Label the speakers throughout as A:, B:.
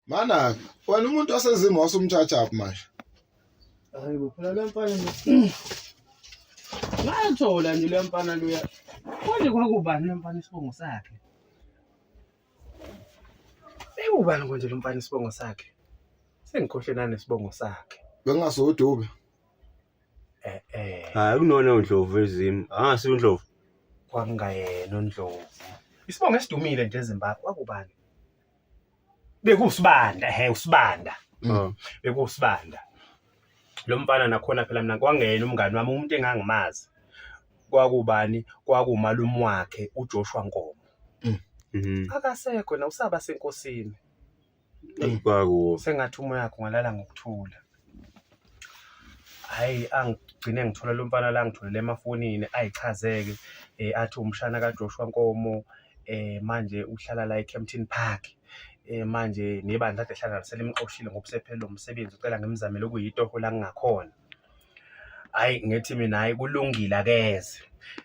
A: Mana wena umuntu wasezimo wasumthathaphi manje.
B: Hayi bo phela le mfana ngathola nje le mfana loya. Konje kwakubani le mfana isibongo sakhe? Bekubani konje lo mfana isibongo sakhe? Sengikhohlwe nanesibongo sakhe.
A: Bengasodube.
B: Eh eh.
C: Hayi kunona uNdlovu ezimu. Angasi uNdlovu.
B: Kwakungayena uNdlovu. Isibongo esidumile nje eZimbabwe kwakubani? Bekusibanda, he usibanda. Bekusibanda. Lo mfana nakhona phela mina kwangena umngani wami umuntu engangimazi. Kwakubani? Kwakumalume wakhe uJoshua Nkomo. Akasekho na usaba senkosini.
C: Kwaku.
B: Sengathi umoya wakhe ungalala ngokuthula. Hhayi angigcine ngithola lo mfana la ngitholele emafonini ayichazeke athi umshana kaJoshua Nkomo manje uhlala la eKempton Park. Manje nebandla kade ehlala nalo selimxoshile ngoba usephelelwe umsebenzi ucela ngimzamele okuyitoho la ngingakhona. Hhayi ngithi mina hhayi kulungile akeze.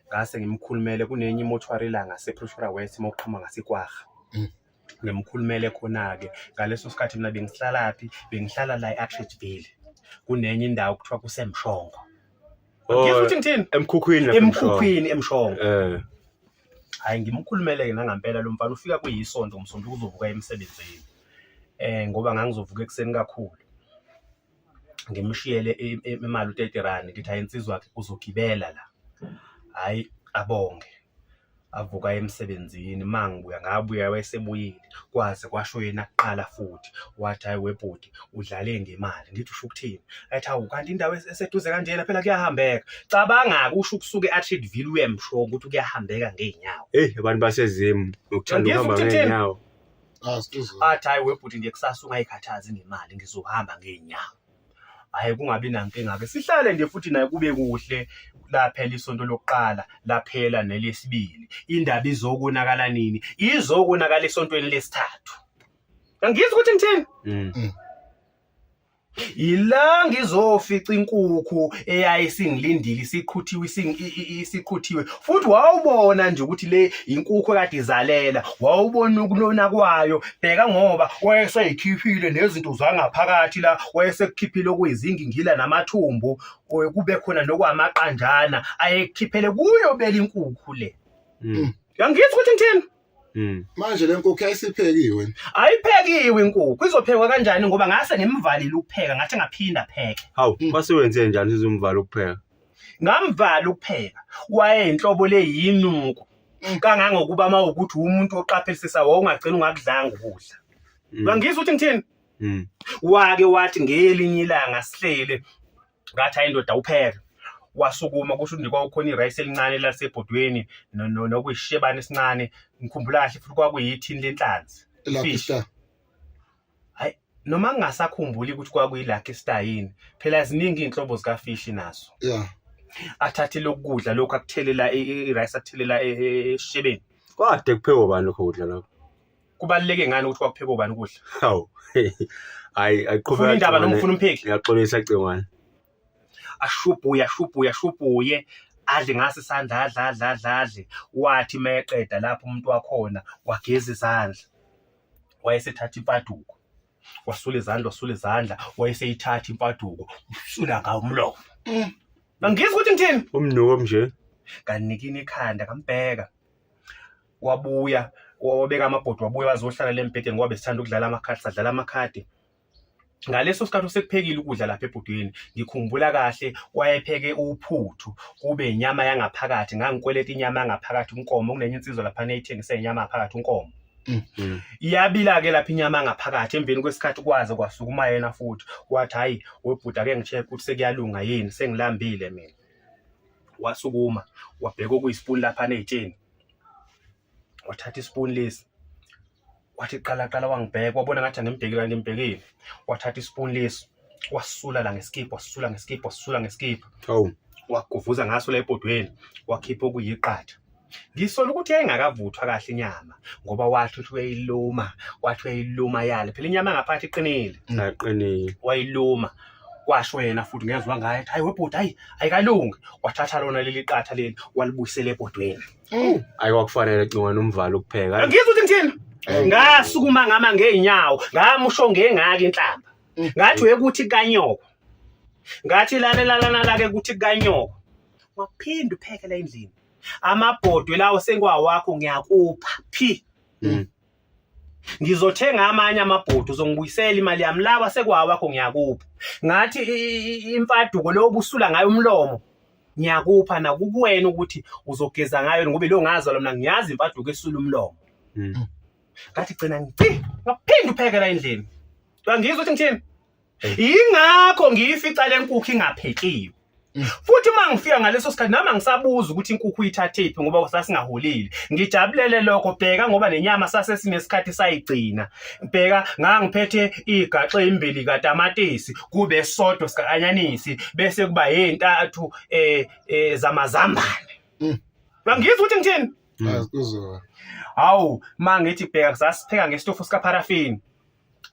B: Ngase ngimkhulumele kunenye imothwari la ngase-Pretoria West uma uqhamuka ngaseKwarha. Ngimkhulumele khona-ke ngaleso sikhathi mina bengihlalaphi bengihlala la e-Atteridgeville kunenye indawo kuthiwa kuseMshongo. Ngizwa ukuthi ngithini?
C: Emkhukhwini lapha eMshongo.
B: Emkhukhwini eMshongo. Hhayi ngimkhulumele-ke nangampela lo mfana ufika kuyisonto ngomsombuluko uzovuka emsebenzini. Ngoba ngangizovuka ekuseni kakhulu. Ngimshiyele imali u-30 rand ngithi hhayi insizwa-ke uzogibela la. Hhayi abonge. Avuka emsebenzini mangibuya ngabuya wayesebuyile kwaze kwasho yena kuqala futhi wathi hayi webhuti udlale ngemali ngithi usho ukuthini athi hawu kanti indawo eseduze kanjena phela kuyahambeka cabanga-ke usho ukusuka e-Atteridgeville uye Mshongo ukuthi kuyahambeka ngey'nyawo.
C: Hey abantu basezimu ngokuthanda
B: Ngizwa
C: ukuhamba
B: ukuthi uthini?
C: ngey'nyawo.
A: Ah, sikuzwa.
B: Athi hayi webhuti nje kusasa ungayikhathazi ngemali ngizohamba ngey'nyawo. Hhayi kungabi nankinga-ke sihlale nje futhi naye kube kuhle laphela isonto lokuqala laphela nelesibili indaba izokonakala nini izokonakala esontweni lesithathu angizwa ukuthi ngithini Yila ngizofica inkukhu eyayisingilindile isiqhuthiwe isiqhuthiwe futhi wawubona nje ukuthi le inkukhu ekade izalela wawubona ukunona kwayo bheka ngoba wayeseyikhiphile nezinto zangaphakathi la wayesekukhiphile okuyizingingila namathumbu kube khona nokwamaqanjana ayekukhiphele kuyo bela inkukhu le. Uyangizwa ukuthi ngithini?
A: Manje le nkukhu yayisiphekiwe.
B: Ayiphekiwe inkukhu. Izophekwa kanjani ngoba ngase ngimvalile ukupheka ngathi ngaphinda pheke.
C: Hawu, kwase wenze njani sizumvala ukupheka?
B: Ngamvala ukupheka. Wayeyinhlobo leyinuku. Kangangokuba uma ukuthi umuntu oqaphelisisa wawungagcina ungakudlanga ukudla. Uyangizwa ukuthi ngithini? Wake wathi ngelinye ilanga sihlele ngathi hayi ndoda upheke wasukuma kusho ukuthi kwakukhona irayisi elincane elasebhodweni nokuyishebane esincane ngikhumbula kahle futhi kwakuyithini lenhlanzi
A: Lucky
B: fish
A: Star.
B: hayi noma ngingasakhumbuli ukuthi kwakuyi-lucky star yini phela ziningi iy'nhlobo zikafishi nazo Athathe lokhu kudla lokhu akuthelela irayisi akuthelela esishebeni.
C: Kwade kuphekwa bani lokho kudla lokho?
B: Kubaluleke ngani ukuthi kwakuphekwa ubani ukudla?
C: Hawu. Hayi ayiqhubeka.
B: Ufuna indaba noma ufuna umpheki?
C: Ngiyaxolisa Cingwane.
B: Ashubhuye ashubhuye ashubhuye adle ngaso isandla adle adle adle adle wathi meqeda lapho umuntu wakhona wageza izandla wayesethatha imfaduko wasula izandla wasula izandla wayeseyithatha imfaduko usula ngawo umlomo. Angizwa ukuthi ngithini?
C: Umnuko nje.
B: Nganikina ikhanda ngambheka. Wabuya wabeka amabhodi wabuya wazohlala le mbhedeni ngoba besithanda ukudlala amakhadi sadlala amakhadi. Ngaleso sikhathi usekuphekile ukudla lapha ebhodweni ngikhumbula kahle wayepheke uphuthu kube inyama yangaphakathi ngangikweleta inyama yangaphakathi unkomo kunenye insizwa lapha eyithengisa inyama yangaphakathi unkomo. Iyabila ke lapha inyama yangaphakathi emveni kwesikhathi kwaze kwasukuma yena futhi wathi hayi webhuti ake ngi-check ukuthi sekuyalunga yini sengilambile mina. Wasukuma wabheka okuyisipuni lapha nezitsheni wathatha isipuni lesi wathi qala qala wangibheka wabona ngathi angimbheki kanti ngimbhekile wathatha isipuni lesi wasula la ngesikibha wasula ngesikibha wasula ngesikibha
C: Hawu.
B: waguvuza ngaso la ebhodweni wakhipha okuyiqatha ngisola ukuthi yayingakavuthwa kahle inyama ngoba wathi uthi uyayiluma wathi uyayiluma yale phela inyama ngaphakathi iqinile
C: Aqinile.
B: Wayiluma kwasho yena futhi ngezwa ngaye hayi webhuti hayi ayikalungi wathatha lona leli qatha leli walibuyisela ebhodweni.
C: Ayi kwakufanele Cingwane umvalo ukupheka.
B: Angizwa ukuthi ngithini. Ngasukuma ngama ngeenyawo, ngamusho ngengaka inhlamba. Ngathi uyekuthi kanyoko. Ngathi lalela lana ke kuthi kanyoko. Waphinda upheke la endlini. Amabhodwe lawo sengiwawakho ngiyakupha. Phi. Ngizothenga amanye amabhodwe uzongibuyisela imali yami lawa sekwawakho ngiyakupha. Ngathi imfaduko lo obusula ngayo umlomo ngiyakupha nakukuwena ukuthi uzogeza ngayo ngoba lo ngazalwa mina ngiyazi imfaduko esula umlomo. Ngathi gcina ngici ngaphinda uphekela endlini. Uyangizwa ukuthi ngithini? Yingakho ngiyifica le nkukhu ingaphekiwe. Futhi uma ngifika ngaleso sikhathi nami angisabuza ukuthi inkukhu uyithathephi ngoba sasingaholile. Ngijabulele lokho bheka ngoba nenyama sase sinesikhathi sayigcina. Bheka ngangiphethe igaxe imbili katamatisi kube sodwa sika-anyanisi bese kuba yintathu zamazambane. Uyangizwa ukuthi ngithini?
A: Uzwa.
B: Hawu, mangithi bheka sasipheka ngesitofu sikaparafini.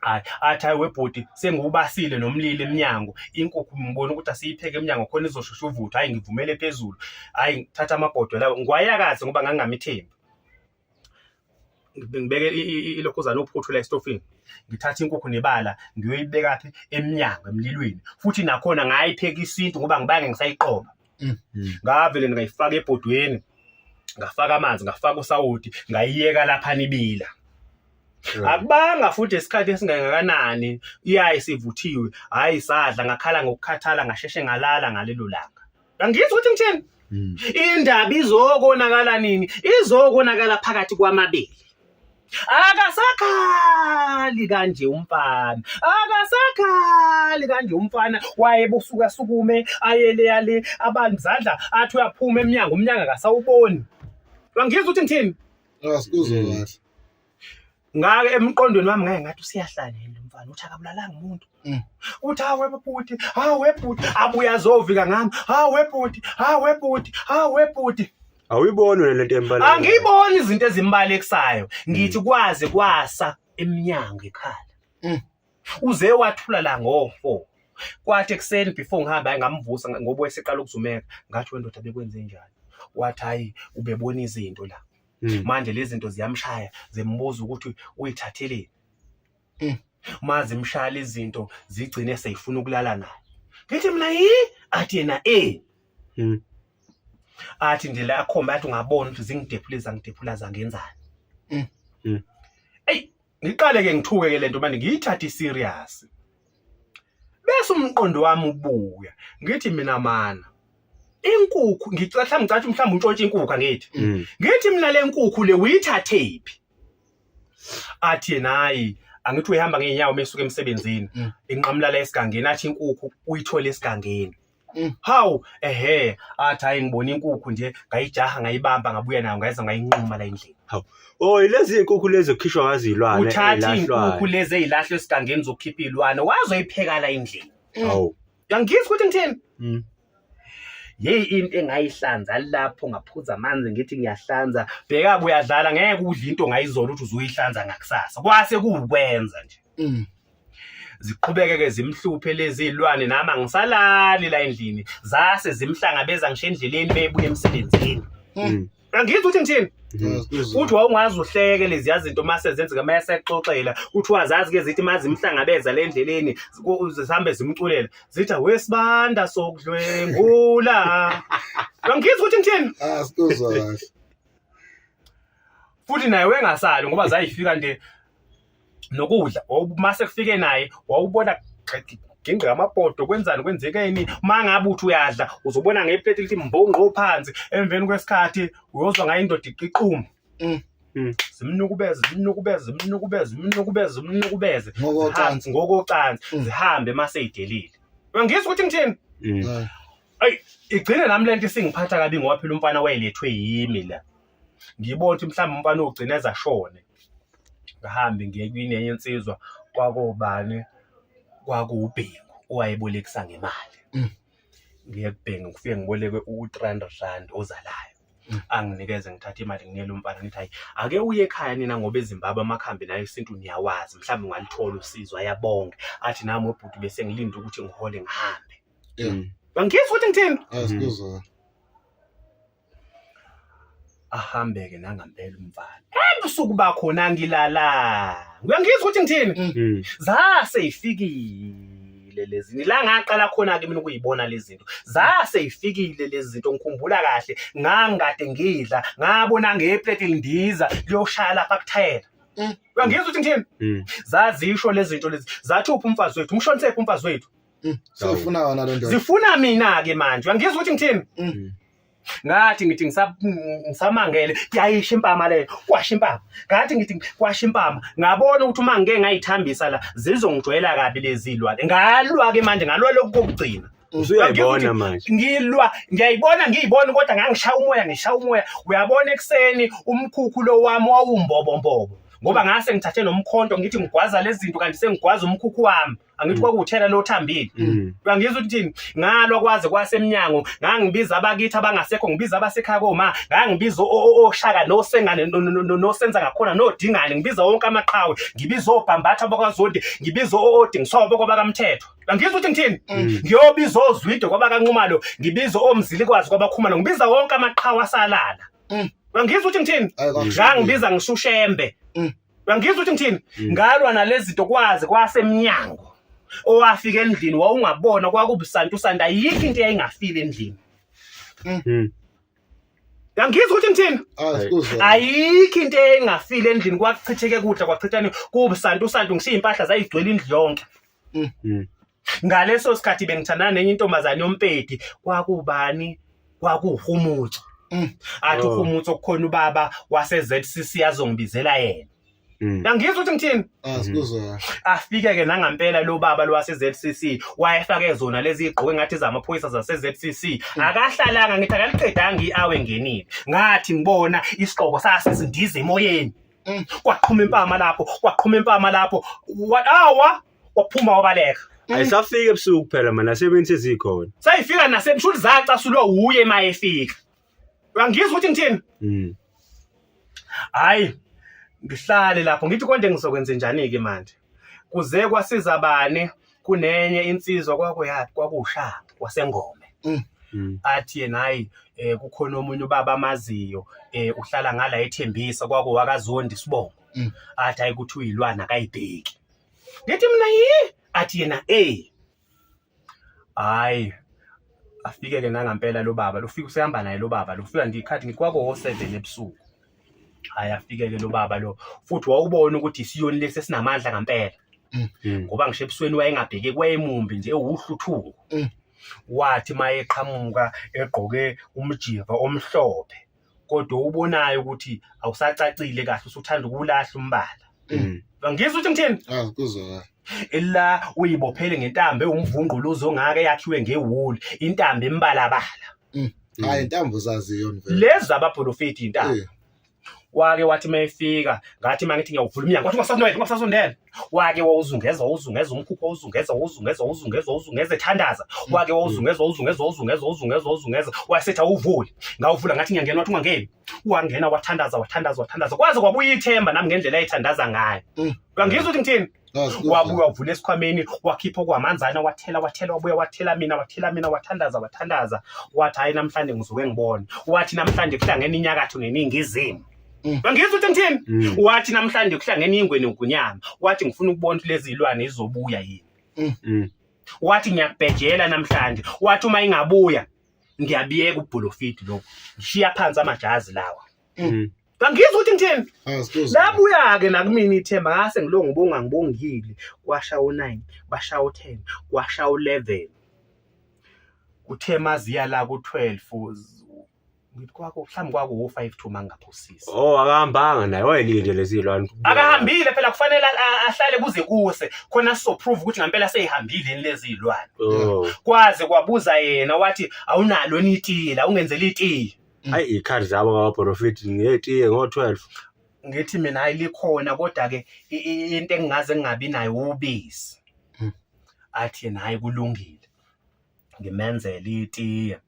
B: Hayi, athi hayi webhuti sengiwubasile nomlilo emnyango, inkukhu ngibona ukuthi asiyipheke emnyango khona izoshesha uvuthwa. Hayi ngivumele phezulu. Hayi ngithatha amabhodwe lawo ngiwayakaze ngoba ngangingamithembi. Ngibeke ilokhuzana uphuthu la esitofini. Ngithatha inkukhu nebala ngiyoyibeka phi emnyango emlilweni. Futhi nakhona ngayipheka isintu ngoba ngibange ngisayiqoba. Ngavele ngayifaka ebhodweni. Ngafaka amanzi, ngafaka usawoti, ngayiyeka lapha nibila. Akubanga futhi isikhathi esingangakanani iyaye sivuthiwe, hayi sadla ngakhala ngokukhathala ngasheshe ngalala ngalelo langa. Angizwa ukuthi ngithini? Indaba izokonakala nini? Izokonakala phakathi kwamabili. Akasakhali kanje umfana. Akasakhali kanje umfana wayebusuka sukume ayele yale abantu zandla athi uyaphuma emnyango umnyango akasawuboni. Angizwa ukuthi ngithini?
A: Asikuzwa kahle.
B: Ngake emqondweni wami ngeke ngathi usiyahlanya yini lo mfana uthi akabulalanga umuntu. Uthi hawe bhuti, hawe bhuti, abuye azovika ngami. Hawe bhuti, hawe bhuti, hawe bhuti.
C: Awuyiboni wena lento embalekayo.
B: Angiyiboni izinto ezimbalekisayo. Ngithi kwaze kwasa eminyango ekhala. Uze wathula la ngo-4. Kwathi ekuseni before ngihambe ngamvusa ngoba wayeseqala ukuzumeka. Ngathi wendoda bekwenze njani? Wathi hayi ubebona izinto la. Manje lezi zinto ziyamshaya zimbuza ukuthi uyithatheleni. Uma zimshaya lezi zinto zigcine seyifuna ukulala naye. Ngithi mina yi athi yena eh. Athi nje la akhomba athi ungabona ukuthi zingidephule zangidephula zangenzani. Ey ngiqale ke ngithuke ke lento manje ngiyithathe serious. Bese umqondo wami ubuya ngithi mina mana inkukhu ngicela mhlawumbe ngicathi mhlawumbe untshontshe inkukhu angithi. Ngithi mina le nkukhu le uyithathephi? Athi yena hayi angithi uyihamba ngeenyawo mesuka emsebenzini inqamula la esigangeni athi inkukhu uyithole esigangeni. Hawu ehe athi hayi ngibona inkukhu nje ngayijaha ngayibamba ngabuya nayo ngayeza ngayinquma la endlini.
C: Hawu. Oh lezi inkukhu lezi okukhishwa ngazo izilwane
B: Uthatha inkukhu lezi ezilahlwe esigangeni zokukhipha izilwane wazoyipheka la endlini.
C: Hawu.
B: Uyangizwa ukuthi ngithini? Yeyi into engayihlanza lapho ngaphuza amanzi ngithi ngiyahlanza. Bheka kuyadlala ngeke udle into ngayizolo ukuthi uzoyihlanza ngakusasa. Kwase kuwukwenza nje. Ziqhubeke ke zimhluphe lezi zilwane nami angisalali la endlini. Zase zimhlangabeza ngisho endleleni bebuya emsebenzini. Angizwa ukuthi ngithini? Uthi wawungaze uhleke lezi zinto mase zenzeka mase exoxela uthi wazazi ke zithi mazimhlangabeza le ndleleni zihambe zimculela zithi wesibanda sokudlwengula. Angizwa ukuthi ngithini?
A: Asikuzwa kahle.
B: Futhi naye wengasali ngoba zayifika nje nokudla mase kufike naye wawubona gingqika amabhodo kwenzani kwenzekeni uma ngabe uthi uyadla uzobona ngeplate lithi mbongqo phansi emveni kwesikhathi uyozwa ngayo indoda iqiquma. Zimnukubeze zimnukubeze zimnukubeze zimnukubeze zimnukubeze
A: Ngokocansi.
B: Ngokocansi zihambe mase idelile. Uyangizwa ukuthi ngithini? Ayi igcine nami lento isingiphatha kabi ngoba phela umfana wayelethwe yimi la. Ngibona ukuthi mhlawumbe umfana ugcina ezashone. Ngihambe ngiye kwinenye insizwa kwakobani kwakuwuBhengu owayebolekisa ngemali. Ngiye kuBhengu ngifike ngiboleke u-300 rand ozalayo. Anginikeze ngithathe imali nginike lo mfana ngithi hayi ake uye ekhaya nina ngoba eZimbabwe amakhambi nayo isintu niyawazi mhlawumbe ungalithola usizo ayabonga. Athi nami ubhuti bese ngilinde ukuthi ngihole ngihambe. Angizwa ukuthi ngithini?
A: Asikuzwa.
B: Ahambeke nangampela umfana. Ebusuku bakhona ngilalanga. Uyangizwa ukuthi ngithini? Zase ifikile lezi. La ngaqala khona ke mina ukuyibona lezi zinto. Zase ifikile lezi zinto ngikhumbula kahle. Ngangikade ngidla, ngabona ngeplate lindiza liyoshaya lapha kuthayela. Uyangizwa ukuthi ngithini? Zazisho lezi zinto lezi. Zathi uphi umfazi wethu? Umshonisephi umfazi wethu?
A: Sefuna wona lo ndoda.
B: Zifuna mina ke manje. Uyangizwa ukuthi ngithini? Ngathi ngithi ngisamangele yayisha impama leyo, kwasha impama. Ngathi ngithi kwasha impama, ngabona ukuthi uma ngike ngayithambisa la zizongijwayela kabi lezi zilwane. Ngalwa ke manje, ngalwa lokhu kokugcina.
C: Usuyayibona manje.
B: Ngilwa, ngiyayibona ngiyibona kodwa ngangishaya umoya, ngishaya umoya. Uyabona ekuseni umkhukhu lo wami wawumbobombobo. Ngoba ngase ngithathe nomkhonto ngithi ngigwaza lezi zinto kanti sengigwaza umkhukhu wami. Angithi kwakuwuthela lo thambile. Uyangizwa ukuthi thini? Ngalwa kwaze kwasemnyango, ngangibiza abakithi abangasekho, ngibiza abasekhaya koma, ngangibiza oshaka nosengane nosenza ngakhona nodingane, ngibiza wonke amaqhawe, ngibiza obhambatha bakwaZondi, ngibiza odingiswayo bakwabakamthetho. Uyangizwa ukuthi ngithini? Ngiyobiza ozwide kwabakanqumalo, ngibiza omzilikwazi kwabakhumalo, ngibiza wonke amaqhawe asalala. Uyangizwa ukuthi ngithini? Ngangibiza ngishushembe. Uyangizwa ukuthi ngithini? Ngalwa nalezi zinto kwaze kwasemnyango. Owafika endlini wawungabona kwakubusantu santa ayikho into eyayingafile endlini. Uyangizwa ukuthi ngithini? Ayikho into eyayingafile endlini, kwakuchitheke kudla kwachithani kubusantu santu ngishiya impahla zayigcwele indlu yonke. Ngaleso sikhathi bengithandana nenye intombazane yompedi, kwakubani? Kwakuhumutso. Athi uhumutso kukhona ubaba wase ZCC azongibizela yena. Uyangizwa ukuthi ngithini?
A: Asikuzwa.
B: Afike ke nangampela lo baba lo wase ZCC, wayefake zona lezi igqoke ngathi zamaphoyisa zase ZCC. Akahlalanga ngithi akaliqedanga iawe engenile. Ngathi ngibona isigqoko sasesindiza emoyeni. Kwaqhuma impama lapho, kwaqhuma impama lapho. Awa waphuma wabaleka.
C: Ayisafika ebusuku phela mana asebenzi sezikhona.
B: Sayifika nasemshuli zacasulwa uye mayefika. Uyangizwa ukuthi ngithini? Hayi ngihlale lapho ngithi konje ngizokwenza njani ke manje. Kuze kwasiza bani kunenye insizwa kwakuyaphi kwakushaka wasengome. Athi yena hayi kukhona omunye ubaba amaziyo uhlala ngala ethembisa kwakuwakaZondi sibongo. Athi hayi kuthi uyilwana akayibheki. Ngithi mina yi athi yena Hayi afike ke nangampela lo baba lufika usehamba naye lo baba lufika ngikhathi ngithi kwako 7 ebusuku. Hayi afike ke lo baba lo futhi wawubona ukuthi isiyoni lesi esinamandla ngampela. Ngoba ngisho ebusweni wayengabheki kwayemumbi nje ewuhluthuko. Wathi mayeqhamuka egqoke umjiva omhlophe kodwa ubonayo ukuthi awusacacile kahle usuthanda ukulahla umbala. Ngizwa ukuthi ngithini?
A: Akuzwa.
B: Ela uyibophele ngentambo ewumvungquluzo ongaka eyakhiwe ngewuli, intambo embalabala.
A: Hayi intambo zaziyo vele.
B: Lezi abaprofeti intambo. Wake wathi mayefika ngathi mangithi ngiyawuvula umnyango wathi ungasasondela ungasasondela. Wake wawuzungeza wawuzungeza umkhukhu wawuzungeza wawuzungeza wawuzungeza wawuzungeza ethandaza. Wake wawuzungeza wawuzungeza wawuzungeza wawuzungeza wawuzungeza wasethi awuvule. Ngawuvula ngathi ngiyangena wathi ungangeni. Wangena wathandaza wathandaza wathandaza kwaze kwabuya ithemba nami ngendlela ayithandaza ngayo. Uyangizwa ukuthi ngithini? Wabuya wavula esikhwameni wakhipha okwamanzana wathela wathela wabuya wathela mina wathela mina wathandaza wathandaza wathi hayi namhlanje ngizoke ngibone. Wathi namhlanje kuhlangene inyakatho neningizimu. Uyangizwa ukuthi ngithini? Wathi namhlanje kuhlangene ingwe nogunyama. Wathi ngifuna ukubona ukuthi lezi zilwane izobuya yini. Wathi ngiyakubhejela namhlanje. Wathi uma ingabuya ngiyabiyeka ubhulofidi lokho. Ngishiya phansi amajazi lawa. Ngangizwa ukuthi ngithini? Labuya ke nakumina ithemba ngase ngilonga ngibonga ngibongile. Kwasha u9, basha u10, kwasha u11. Kuthe maziya la ku12 ngithi kwakho mhlawumbe kwaku u5 to mangaphosisi.
C: Oh akahambanga naye wayelinde lezi zilwane.
B: Akahambile phela kufanele ahlale kuze kuse khona sizo prove ukuthi ngempela seyihambile yini lezi zilwane. Kwaze kwabuza yena wathi awunalo nitila ungenzela itiye.
C: Hayi ikhadi zabo ngabaprofeti ngetiye ngo12.
B: Ngithi mina hayi likhona kodwa ke into engingaze ngingabi nayo ubisi. Athi yena hayi kulungile. Ngimenzele itiye.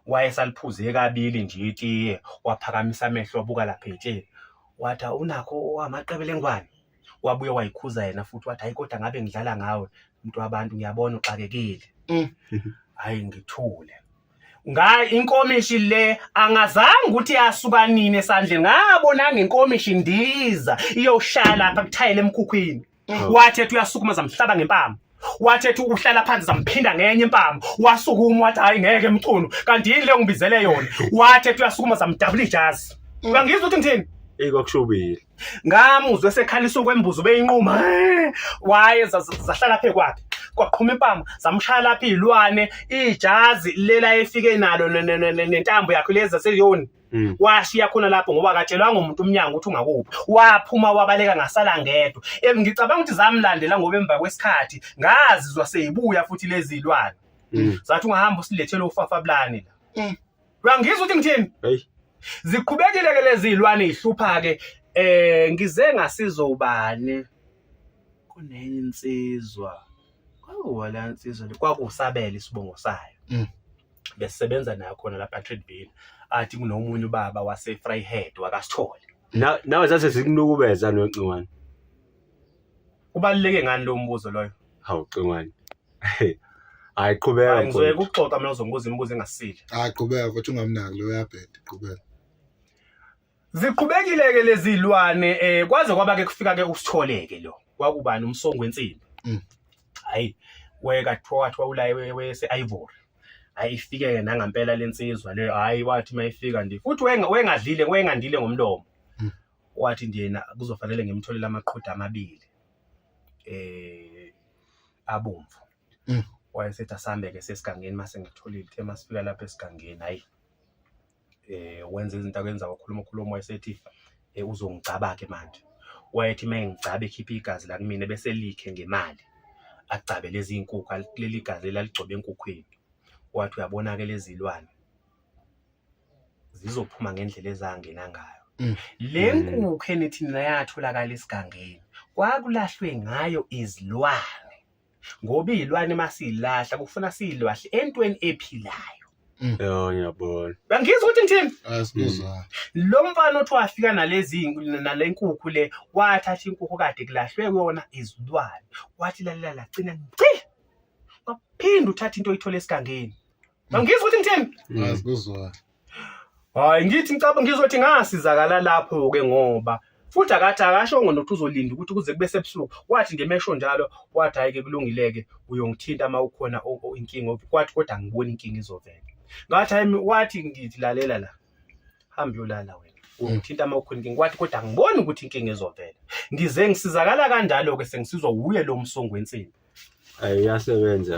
B: Wayesaliphuze kabili nje itiye waphakamisa amehlo wabuka lapha etsheni. Wathi unakho amaqebelengwane. Wabuye wayikhuza yena futhi wathi hayi kodwa ngabe ngidlala ngawe mntu wabantu ngiyabona uxakekile. Hayi ngithule. Nga inkomishi le angazange ukuthi yasuka nini esandleni, ngabona ngenkomishi ndiza iyoshaya lapha kuthayela emkhukhwini. Wathi ethi uyasukuma zamhlaba ngempama, wathi ethi uhlala phansi zamphinda ngenye impama, wasukuma wathi hayi ngeke Mchunu, kanti yini le ngibizele yona? Wathi ethi uyasukuma zamdabula ijazi. Uyangizwa ukuthi ngithini?
C: Eyi, kwakushubile.
B: Ngamuzwe esekhalisa okwembuzi beyinquma, waye zahlala phe kwakhe, kwaqhuma impama zamshaya lapha izilwane, ijazi lela efike nalo nentambo yakhe lezi zaseyoni. Washiya khona lapho ngoba akatshelwanga umuntu umnyango ukuthi ungakuphi. Waphuma wabaleka, ngasala ngedwa. Ngicabanga ukuthi zamlandela ngoba emva kwesikhathi ngazizwa seyibuya futhi lezi zilwane. Zathi ungahamba usilethele ufafabulani la. Uyangizwa ukuthi ngithini?
C: Hey.
B: Ziqhubekile ke lezi zilwane ihlupha ke, ngize ngasizwa ubani, kunenye insizwa, kwakuwala insizwa le kwakusabela isibongo sayo. Besisebenza nayo khona lapha eTradeville, athi kunomunye ubaba wase Vryheid wakaSithole.
C: Nawe zase zikunukubeza noCingwane.
B: Kubaluleke ngani lo mbuzo loyo?
C: Hawu Cingwane. Hayi, qhubeka.
B: Hayi, ngizoyeka
C: mfowethu.
B: ukuxoxa mina, uzongibuza imibuzo engasile.
A: Hayi, qhubeka futhi, ungamnaki lo, uyabheda, qhubeka.
B: Ziqhubekile ke lezi zilwane, kwaze kwaba ke kufika ke usitholeke lo. Kwakubani umsongo wensimbi. Hayi, weka kuthiwa ulaye wese Ivory. Hayi, ifike ke nangampela lensizwa le, hayi wathi mayifika nje futhi wengadlile, wengandile ngomlomo. Wathi nje yena kuzofanele ngimtholele amaqhude amabili abomvu. Wayesethi asambe ke sesigangeni, mase ngitholile, uthe masifika lapha esigangeni, hayi wenza izinto akwenza, wakhuluma ukhuluma, wayesethi uzongigcaba ke manje. Wayethi mengigcaba ekhipha igazi la kumina bese likhe ngemali, agcabe lezi inkukhu, leli gazi laligcobe enkukhwini. Wathi uyabona ke lezi zilwane zizophuma ngendlela ezangena ngayo. Le nkukhu enithi nina yatholakala esigangeni kwakulahlwe ngayo izilwane, ngoba izilwane masiyilahla kufuna siyilahle entweni ephilayo.
C: Yo, ngiyabona.
B: Uyangizwa ukuthi ngithini?
A: Asikuzwa.
B: Lo mfana othi wafika nalezi nale nkukhu le, wathatha inkukhu kade kulahlwe kuyona izilwane, wathi lalela lagcina ngci, waphinda uthatha into oyithola esigangeni. Uyangizwa ukuthi ngithini?
A: Asikuzwa.
B: Hayi, ngithi ngicabanga ngizothi ngasizakala lapho ke, ngoba futhi akathi akashongo nokuthi uzolinda ukuthi kuze kube sebusuku. Wathi nje mesho njalo, wathi hayi ke kulungileke, uyongithinta uma ukhona inkinga. Kwathi kodwa angiboni inkinga izovela. Ngathi hayi, wathi ngithi lalela la, hamba uyolala wena, ungithinta uma ukhona inkinga. Wathi kodwa angiboni ukuthi inkinga izovela. Ngize ngisizakala kanjalo ke, sengisizwa wuye lo msongo wensimbi.
C: Ayi, iyasebenza.